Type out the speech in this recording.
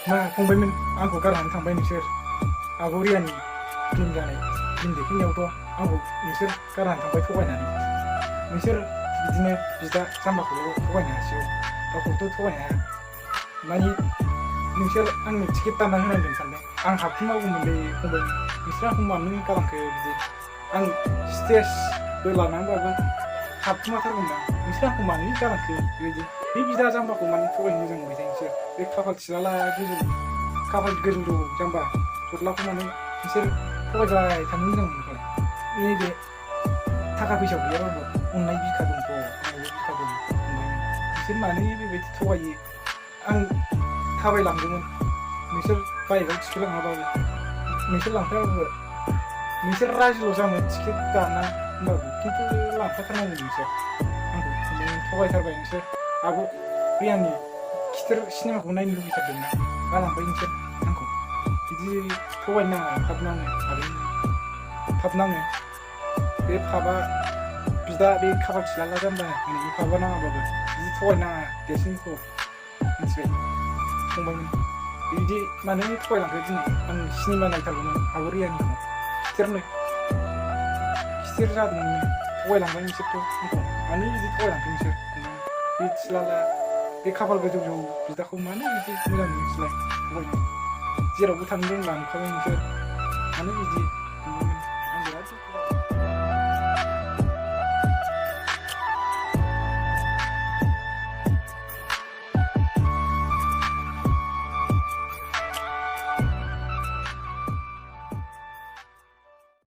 मा फंबायमोन आंखौ गारनानै थांबाय नोंसोर आब' रियानि फिल्म जानाय फिल्म देखायनायावथ' आंखौ नोंसोर गारनानै थांबाय थगायनानै नोंसोर बिदिनो बिदा जाम्बाखौल' थगायनो हासिगौ रावखौथ' थगायनो हाया मानि नोंसोर आंनो टिकेट दानना होनांगोन सानदों आं हाबफिननांगौमोनलै फंबाय नोंसोर आंखौ मानो गालांखो बिदि आं स्टेजबो लानानैबाबो हाबखुमाथारगोनदां नोंसोर आंखौ मानो गालांखो बेबायदि बे बिदा जाम्बाखौ मानो थगायनो मोजां मोनबाय नोंसोर बे खाफाल थिलाला गोजौ खाफाल गोजौ जाम्बा सदलाखौ माने नोंसोर थगायजाय थानो मोजां मोनबाय नैबे थाखा फैसा गैयाबाबो अननाय बिखा दंथ' अननाय बिखा दं फंबाय नोंसोर मानो बेबायदि थगायो आं थाबायलांदोंमोन नोंसोर बाइकआव थिखोलाङाबाबो नोंसोर लांफायाबाबो नोंसोर राजिल' जानो टिकेट दाना होनबाबो खिन्थु लांफाथारनांगौ नोंसोर आंखौ थगायथारबाय नोंसोर आब' रियानि खिथेर सिनेमाखौ नायनो लुबैथारदोंना गालांबाय नोंसोर आंखौ बिदि थगायनो नाङा थाब नाङो आरो थाब नाङो बे फाबा बिदा बे खाफाल थिलाला जाम्बा होननायनि फाबा नाङाबाबो बिदि थगायनो नाङा देरसिनखौ मिथिबाय फंबायमोन बिदि मानो थगायलांखो दिनै आं सिनेमा नायथारगौमोन आब' रियानिखौ खिथेर जादोंमोन थगायलांबाय नोंसोरथ' आंखौ मानो बिदि थगायलांखो नोंसोर बे थिलाला बे खाफाल गोजौ बिदाखौ मानो बिदि मोजां मोनसैलाय थगायनो जेरावबो थांनो रोंला नुखाबाय नोंसोर मानो बिदि